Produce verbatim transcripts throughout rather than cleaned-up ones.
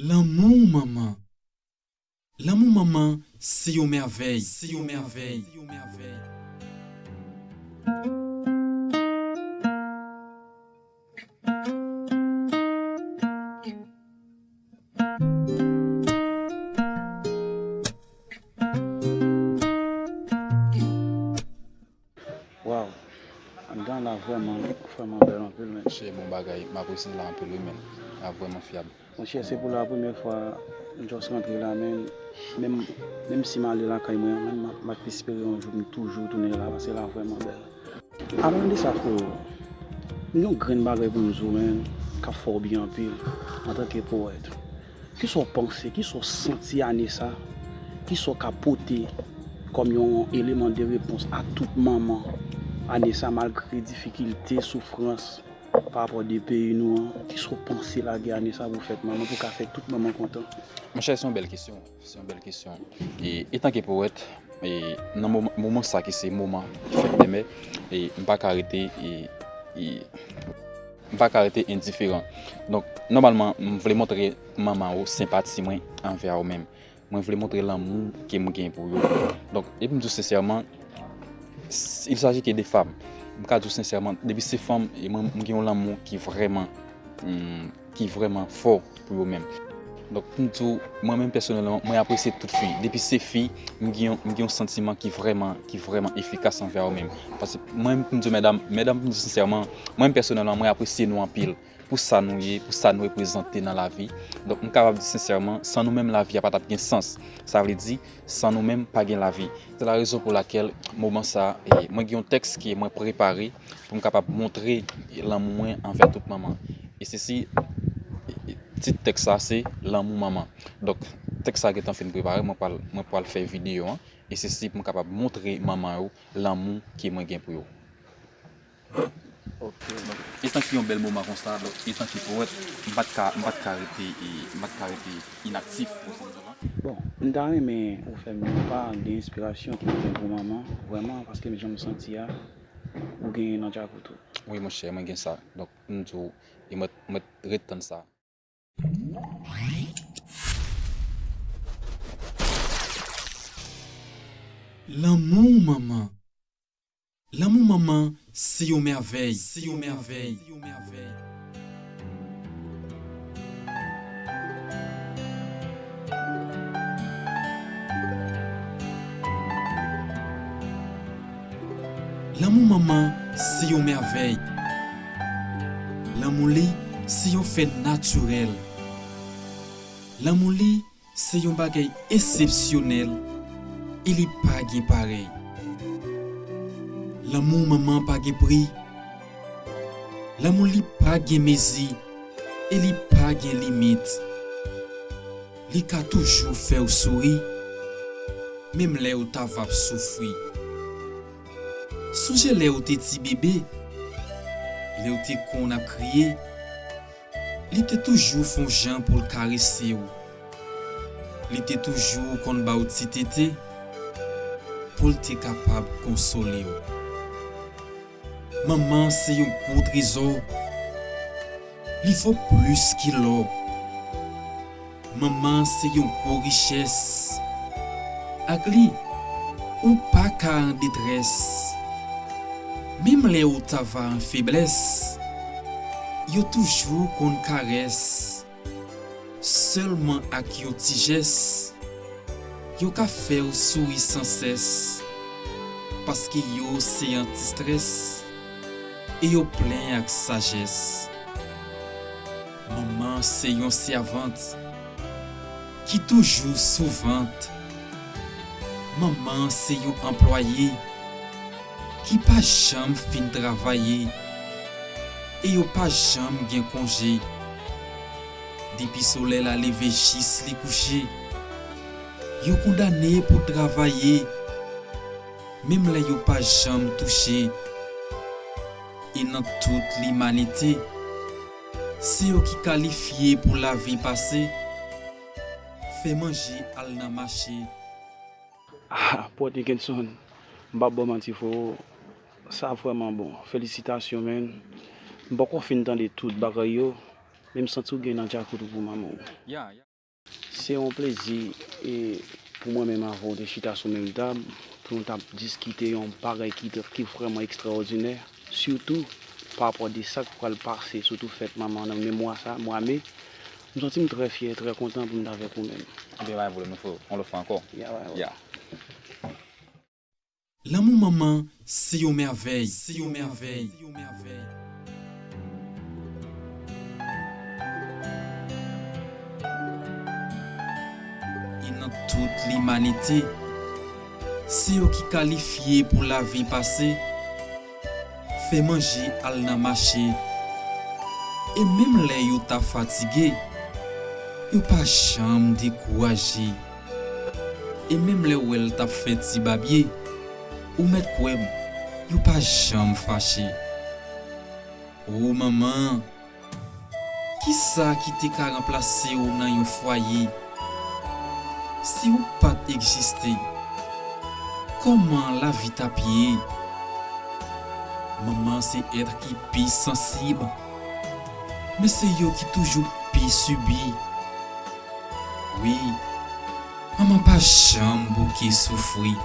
Lanmou manman. Lanmou manman se yon mèvèy. Se yon mèvèy. Waw, anndan la vrèman, vrèman bèl anpil, men. Monchè, bon bagay, m apresye la anpil wi, men. L ap vrèman fyab. Monchè, se pou la premyè fwa m just rantre la, men. Menm, menm si m ale lakay mwen, men m ap, m ap espere yon jou m toujou tounen la, paske la vrèman bèl. Avan de sa, frewo, m gen yon grenn bagay pou m di w, men, k ap fè w byen anpil, antanke powèt. Kisa w panse, kisa w santi ane sa? Kisa w ka pote kòm yon eleman de repons a tout manman ane sa, malgre difikilte, soufrans pa rapò de peyi nou an? Kisa w panse lage ane sa pou fèt manman, pou ka fè tout manman kontan? Monchè, se yon bèl kesyon. Se yon bèl kesyon. E, etanke powèt, e, nan moman, moman sa ki se moman fèt dè mè, e, m pa ka rete, e, e, m pa ka rete endiferan. Donk, nòmalman, m vle montre manman ou senpati mwen anvè ou menm. Mwen vle montre lanmou ke m gen pou yo. Donk, epi m di w sensèman, il s'agit que de femmes. M ka di w sensèman, depi se fanm, e mwen, m gen yon lanmou ki vrèman, hmm, ki vrèman fò pou yo menm. Donk, pou m di w, mwen menm pèsonèlman, mwen apresye tout fi. Depi se fi, m gen yon, m gen yon santiman ki vrèman, ki vrèman efikas anvè yo menm. Paske mwen, pou m di w, medam, medam, pou m di w sensèman, mwen menm pèsonèlman, mwen apresye nou anpil pou sa nou ye, pou sa nou reprezante nan lavi. Donk, m kapab di sensèman, san nou menm, lavi a pa t ap gen sans. Sa vle di, san nou menm, pa gen lavi. Se la rezon pou lakèl, moman sa, e, mwen gen yon tèks ke mwen prepare pou m kapab montre lanmou mwen anvè tout manman. E se si, e, e, tit tèks sa se Lanmou Manman. Donk, tèks sa gentan fin prepare, mwen pral, mwen pral fè videyo an. E se si pou m kapab montre manman yo lanmou ke mwen gen pou yo. Ok. Etan ki yon bèl moman konsa, donk, etan ki powèt, m pa t ka, m pa t ka rete, e, m pa t ka rete inaktif pou sa m di w la. Bon, m ta renmen ou fè m yon pa de enspirasyon ke w gen pou manman, vrèman, paske jan m santi a, ou genyen nan djakout ou. Wi, monchè, mwen gen sa. Donk, m di w, e mwen, mwen ret tann sa. Lanmou manman. Lanmou manman se yon mèvèy. Se yon mèvèy. Lanmou manman se yon mèvèy. Lanmou li se yon fè natirèl. Lanmou li se yon bagay eksepsyonèl e li pa gen parèy. Lanmou manman pa gen pri. Lanmou li pa gen mezi e li pa gen limit. Li ka toujou fè w souri, menm lè w ta va ap soufri. Sonje lè w te ti bebe, lè w te konn ap kriye, li te toujou fè w jan pou l karese w. Li te toujou konn ba w ti tete pou l te kapab konsole w. Manman se yon gwo trezò. Li vo plis ke lò. Manman se yon gwo richès. Ak li, ou pa ka an detrès. Menm lè ou ta va an feblès, yo toujou konn karès. Sèlman ak yon ti jès, yo ka fè w souri san sès, paske yo se anti-strès e yo plen ak sajès. Manman se yon sèvant ki toujou sou vant. Manman se yon anplwaye ki pa janm fin travay e yo pa janm gen konje. Depi solèy la leve jis li kouche, yo kondane pou travay, menm lè yo pa janm touche. E nan tout limanite, se yo ki kalifye pou lavi pase, fè manje al nan mache. Ah, Pwòt Nickenson, m p ap ba w manti, freo, sa vrèman bon. Felisitasyon, man. M poko fin tande tout bagay yo, men m santi w gen nan djakout ou pou manman w. Se yon plezi e pou mwen menm avè w te chita sou menm tab, pou nou t ap diskite yon bagay ki, ki vrèman ekstraòdinè, sitou pa rapò de sa k pral pase, sitou fèt manman nan menm mwa sa, mwa me. M santi m trè fyè, trè kontan pou m t avèk ou menm. Ebyen, pa gen pwoblèm, non, freo. Yon lòt fwa ankò. Ya, ya, ya. Ya. Lanmou manman se yon mèvèy, se yon mèvèy. E nan tout limanite, se yo ki kalifye pou lavi pase, fè manje al nan mache. E menm lè yo ta fatige, yo pa janm dekouraje. E menm lè w wè l t ap fè ti babye, ou mèt kwè m, yo pa janm fache. O manman, kisa ki te ka ranplase w nan yon fwaye? Si w pa t egziste, kòman lavi t ap ye? Manman se èt ki pi sansib, men se yo ki toujou pi sibi. Wi, manman pa janm bouke soufri.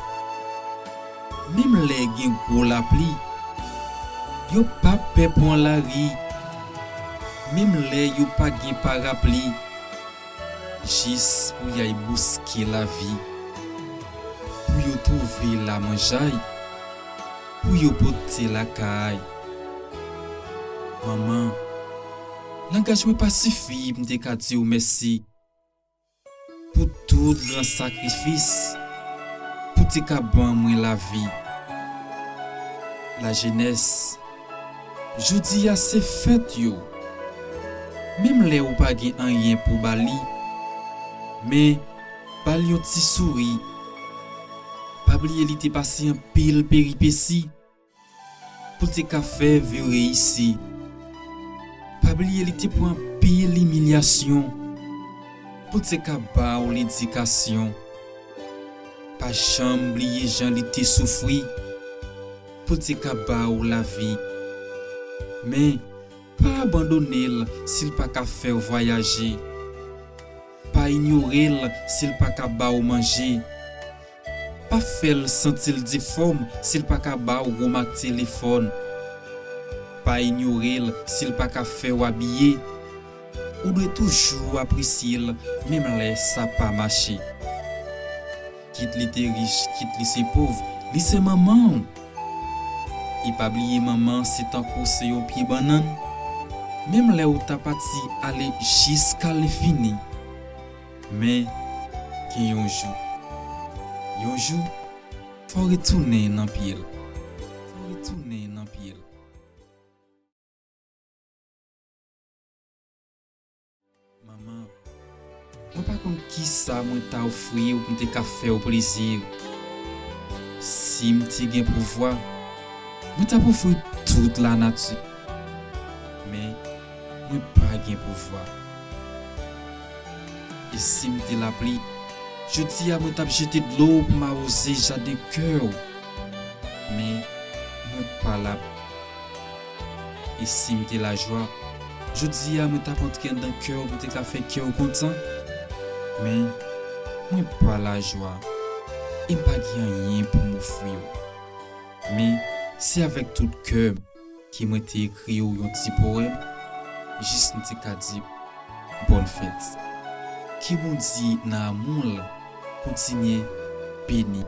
Menm lè gen gwo lapli, yo pa pè pran lari. Menm lè yo pa gen parapli, jis pou y al bouske lavi, pou yo twouve lamanjay, pou yo pote lakay. Manman, langaj mwen pa sifi pou m te ka di w mèsi pou tout gran sakrifis pou te ka ban mwen lavi. Lajenès, jodi a se fèt yo. Menm lè ou pa gen anyen pou ba li, men ba l yon ti souri. Pa bliye li te pase anpil peripesi pou l te ka fè vi reyisi. Pa bliye li te pran anpil imilyasyon pou l te ka ba w ledikasyon. Pa janm bliye jan li te soufri pou l te ka ba w lavi. Men, pa abandone l si l pa ka fè w vwayaje. Pa inyore l si l pa ka ba w manje. Pa fè l santi l difòm si l pa ka ba w gwo mak telefòn. Pa inyore l si l pa ka fè w abiye. Ou dwe toujou apresye l, menm lè sa pa mache. Kit li te rich, kit li se pòv, li se manman w. E pa bliye manman se tankou se yon pye bannann. Menm lè ou ta pati ale jiska lenfini. Men, gen yon jou. Yon jou, fò w retounen nan pye l. Fò w retounen nan pye l. Manman, mwen pa konn kisa mwen ta ofri w pou m te ka fè w plezi. Si m te gen pouvwa, mwen t ap ofri tout lanati. Men, mwen pa gen pouvwa. E si m te lapli, jodi a mwen t ap jete dlo pou m awoze jaden kè w. Men, mwen pa lapli. E si m te lajwa, jodi a mwen t ap antre anndan kè w pou m te ka fè kè w kontan. Men, mwen pa lajwa. E m pa gen anyen pou m ofri w. Men, se avèk tout kè m ke mwen te ekri w yon ti powèm, jis m te ka di bòn fèt. Ke Bondye nan amou l kontinye beni,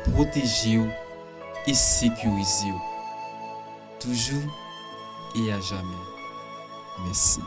pwoteje w e sekirize w. Toujou e a jamè. Mèsi.